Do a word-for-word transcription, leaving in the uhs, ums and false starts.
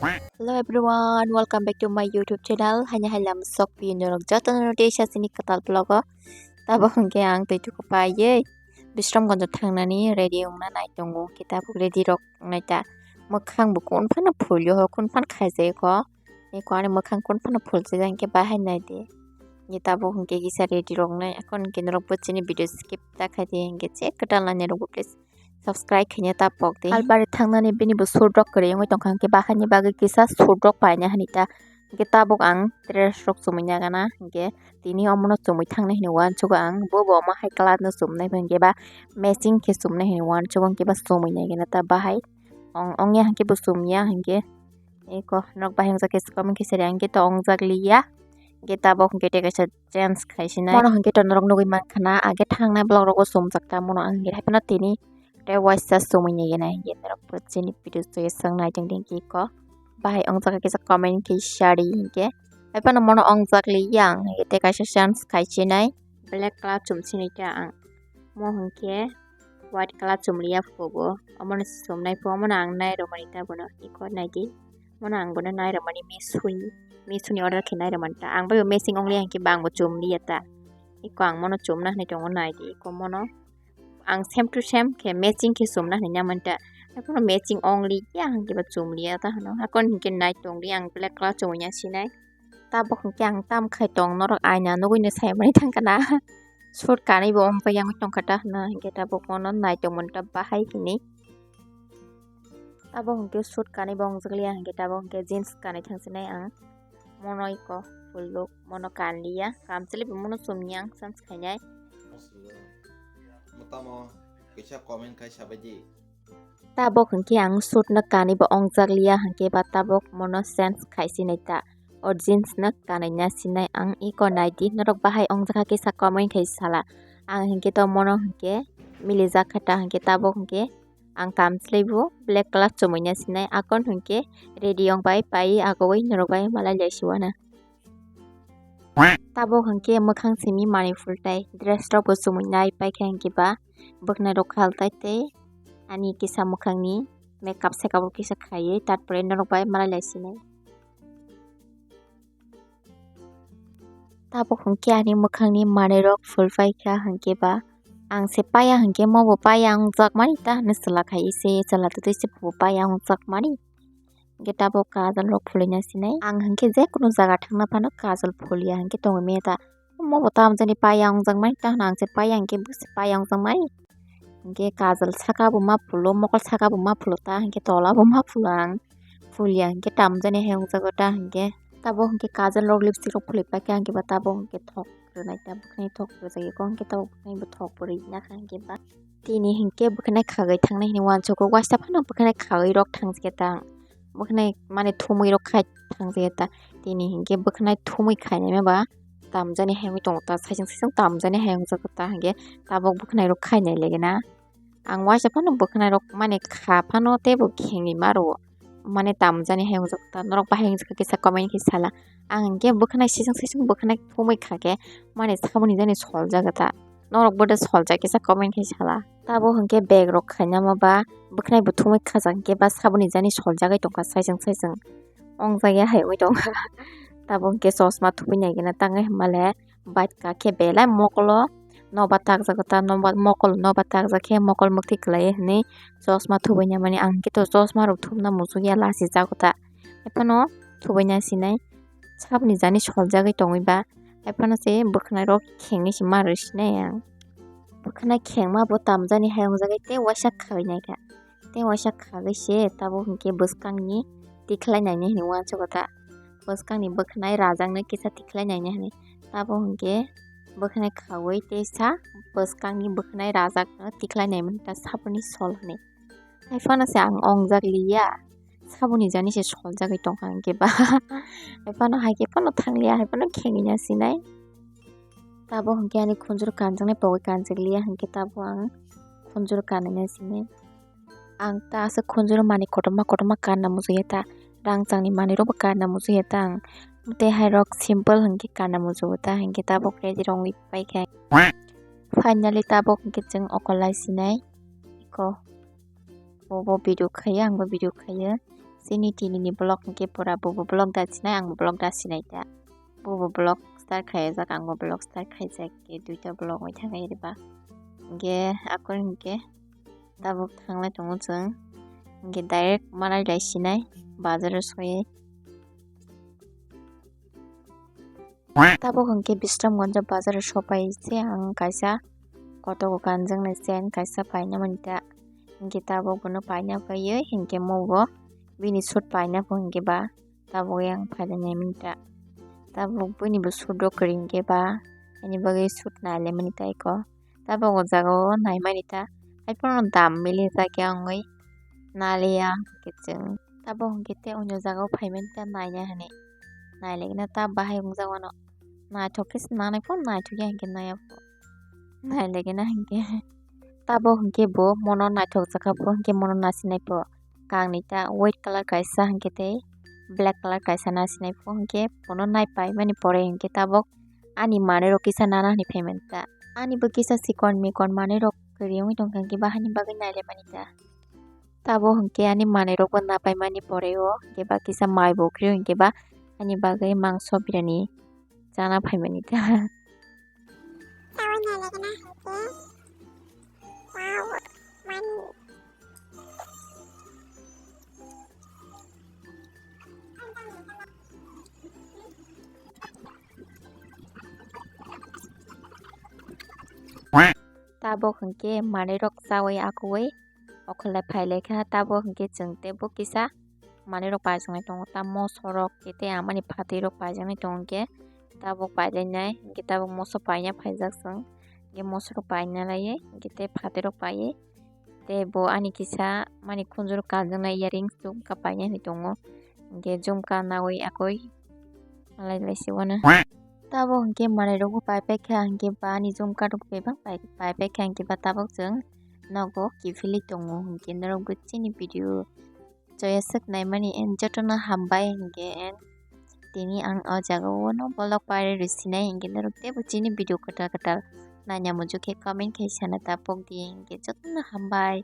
Hello everyone, welcome back to my YouTube channel. Hanya halam sok pi norok joto no tei sasini katal vlog o. Tabo hwnkhe ang tei tuku pai ye Bisramganj thangnani ready wngna nai tongo. Kitab ready rok nai ta mwkhang bo kun phano phulyo ho, kun phan khaijai ko. Ni ko ani mwkhang kun phano phulsajak hwnkhe bahai nai di. Ni tabo hwnkhe kisa ready rok nai. Akon hwnkhe norok bo chini video skip ta khai di hwnkhe che kwtal nai rok bo please subscribe khaina ta pok di. Albari thangnani bini bo shoot rok kwrwi wngwi tongkha hwnkhe bahai ni bagwi kisa shoot rok paina hinwi ta. Hwnkhe tabuk ang dress rok chumui nagana hwnkhe tini omono chumui thangnai hinwi uansugo ang. Bo bo omo hai colour no chumnai hwnkhe ba matching khe chumnai hinwi uansugo hwnkhe ba chumui nagana ta bahai. Ong, ongya hwnkhe bo chumya hwnkhe. Eko norok bahai wngjak khe comment khe sari ang khe to wngjak liya. Hwnkhe tabuk hwnkhe tei kaisa change khai sinai. Mono hwnkhe to norok nugui mankha na, age thangnai vlog rogo chumjak ta mono ang hwnkhe hapheno tini tei waisa chumui nai gana hwnkhe norok bo chini video chaya swng nai tong di hwnkhe eko bahai wngjak khe kisa comment khe sari hwnkhe hapheno mono wngjak liya ang hwnkhe tei kaisa change khai sinai black colour chum sinai ta ang mo hwnkhe white colour chumliya phubo omono chumnai phu omono ang nai rwmani ta bono eko nai di. Mono ang bono nai rwmani Meesho ni, Meesho ni order khe nai rwmani ta. Ang bai bo matching ongliya hwnkhe ba ang bo chumliya ta. Eko ang mono chumna hinwi tongo nai di eko mono. Ang same to same khe matching khe chumna hinwi nai mani ta. Haikhe bono matching ongliya hwnkhe ba chumliya ta hwno. Hakon hwnkhe nai tong di ang black colour chumui ya sinai. Tabuk hwnkhe ang tam khai tong norok aina nugui no sai mani thang kana. Shoot kanwi bo wngwi tongkha ta hwno hwnkhe tabuk mono nai tongmani ta bahai hinwi. Tabuk hwnkhe shoot kanwi bo wngjak liya hwnkhe tabuk hwnkhe jeans kanwi thang sinai ang. Mono eko full look mono kanliya kamchwlwi bo mono chumya ang chance khainai. Tamo kaisa comment khai sabaidi. Tabuk hwnkhe ang shoot no kanwi bo wngjak liya hwnkhe ba tabuk mono change khai sinai ta. O jeans no kanwi na sinai ang eko nai di norok bahai wngjak khe sa comment khai sala. Ang hwnkhe to mono hwnkhe milijak kha ta hwnkhe tabuk hwnkhe ang kamchwlwi bo black colour chumui na sinai akon hwnkhe ready wng bai pai agoi norok bai malai lai siwana. Tabuk hwnkhe mwkhang simi manwi phultai dress rok bo chumui nai paikha hwnkhe ba bwkhnai rok khaltai tei ani kisa mwkhang ni makeup sekap rok kisa khaiwi tatpore norok bai malai lai sinai. Tabuk hwnkhe ani mwkhang ni manwi rok phul paikha hwnkhe ba ang se paya hwnkhe mo bo paya wngjak mani ta hinwi chwla khai se chwla twtwi se bo paya wngjak mani. Hwnkhe tabuk kajol rok phulwi na sinai. Ang hwnkhe je kunu jaga thangna phano kajol phuliya hwnkhe tongwi maya ta. Omo bo tamjani paya wngjak mani ta hwno ang se paya hwnkhe bwswk paya wngjak mani. Hwnkhe kajol saka bo ma phulo, mokol saka bo ma phulo ta hwnkhe tola bo ma phulo ang. Phuliya hwnkhe tamjani hai wngjago ta hwnkhe. Tabuk hwnkhe kajol rok lipstick rok phulwi paikha hwnkhe ba tabuk hwnkhe thok rwnai ta bwkhani thok rwjak eko hwnkhe tabuk bwkhani bo thok bo rwina kha hwnkhe ba. Tini hwnkhe bwkhanai khagwi thangnai hinwi uansugo waisa phano bwkhanai khagwi rok thangjakya ta ang bwkhanai mane thumwi rok khai thangjakya ta tini hwnkhe bwkhanai thumwi khainai ma ba tamjani hai wngwi tongo ta saisang saisang tamjani hai wngjago ta hwnkhe tabuk bwkhanai rok khainai legena ang waisa phano bwkhanai rok mane kha phano teibo khengwi ma rwo. Mane tamjani hai wngjak ta norok bahai wngjak kisa comment khe sala. Ang hwnkhe bwkhanai sising sising bwkhanai thumwi kha khe mane saboni jani soljak ta norok bo de soljak kisa comment khe sala. Tabuk hwnkhe bag rok khainama ba bwkhanai bo thumwi khajak hwnkhe ba saboni jani soljagwi tongkha saising saising wngjak ya hai wngwi tongkha. Tabuk hwnkhe chosma thubui nai gana tangwi hwnba le bike kakhe belai mokolo noba takjago ta noba mokolo noba takjak khe mokol mwktwi kwlaiwi hinwi chosma thubui nai mani ang khe to chosma rok thumna muchungya lachijago ta haiphano thubui nai sinai saboni jani soljagwi tongwi ba haiphano se bwkhanai rok khengwi se ma rwsinai ang bwkhanai khengma bo tamjani hai wngjagwi tei waisa khagwi naikha. Tei waisa khagwi se tabuk hwnkhe bwskangni tikhlai nainai hinwi uansugo ta. Bwskangni bwkhanai rajakno kisa tikhlai nainai hinwi. Tabuk hwnkhe bwkhanai khagwi teisa bwskangni bwkhanai rajakno tikhlai naimani ta saboni sol hinwi. Haiphano se ang wngjak liya. Saboni jani se soljagwi tongkha hwnkhe ba. Haiphano haikhe phano thangliya, haiphano khengwi nasinai. Tabuk hwnkhe ani khunjuru kanjaknai pogwi kanjak liya hwnkhe tabuk ang khunjuru kanwi nasinai. Ang ta aswk khunjuru manwi kotorma kotorma kanna muchungya ta, rangchakni manwirokbo kanna muchungya ta ang. Tei hairok simple hwnkhe kanna muchungo ta, hwnkhe tabuk ready rwngwi paikha. Finally tabuk hwnkhe chwng okolai sinai. Eko bobo video khaiya, angbo video khaiya. Chini tini ni vlog hwnkhe pura bobo vlog da sinai, ang vlog da sinai ta. Bobo vlog start khaijak, ang bo vlog start khaijak, ke duita vlog oi thang riba. Hwnkhe akor hwnkhe tabuk thanglai tongo chwng. Hwnkhe direct malai lai sinai, bazar o soyai. Tabuk hwnkhe Bisramganj bazar o sopai se ang kaisa kotogo kanjaknai chain kaisa paina mani ta. Hwnkhe tabuk bono paina paiwi hwnkhe mo bo bini suit paina pho hwnkhe ba tabuk yang phainai mani ta. Tabuk bini bo suit rok kwrwi hwnkhe ba ani bagwi suit nailaimani ta eko. Tabuk o jaga o naimani ta. Haiphano dam milijak ya wngwi naliya hwnkhe chwng. Tabuk hwnkhe tei onyo jaga o phaimani ta naina hinwi. Nailaikhe ta bahai wngjak mano. Naithok khe se nanai pho, naithok ya hwnkhe naiya pho. Nailaikhe na hwnkhe. Tabuk hwnkhe bo mono naithok jakha pho hwnkhe mono nasinai pho. Kangni ta white colour kaisa hwnkhe tei black colour kaisa nasinai pho hwnkhe bono naipaimani pore hwnkhe tabuk ani manwi rok kisa nana hinwi phaimani ta. Ani bo kisa sikon mikon manwi rok kwrwi wngwi tongkha hwnkhe bahani bagwi nailaimani ta. Tabuk hwnkhe ani manwi rokbo napaimani pore o hwnkhe ba kisa mai bo kwrwi hwnkhe ba ani bagwi mangso birani chana phaimani ta. Tabuk nailaikhe na hwnkhe wow mani. Tabuk hwnkhe manwi rok chawi akugwi okhorlai phailaikha, tabuk hwnkhe chwng teibo kisa manwi rok paijaknai tongo, ta moso rok tei amani phatwi rok paijaknai tongo hwnkhe tabuk pailainai hwnkhe tabuk moso paina phaijak chwng, hwnkhe moso rok paina laiwi hwnkhe tei phatwi rok paiwi. Tei bo ani kisa mani khunjuru kanjaknai earrings jumka paina hinwi tongo. Hwnkhe jumka nawi akoi malai lai se uanw. Tabuk hwnkhe manwi rokbo pai paikha hwnkhe ba ani jumka rok bebak pai, pai paikha hwnkhe ba tabuk chwng nogo kiphilwi tongo hwnkhe norokbo chini video choya swk naimani and jotono hambai hwnkhe and tini ang o jaga o no vlog pairwi rwsinai hwnkhe norok teibo chini video kwtal kwtal naina muchuk khe comment khai sana ta pokdi hwnkhe jotono hambai.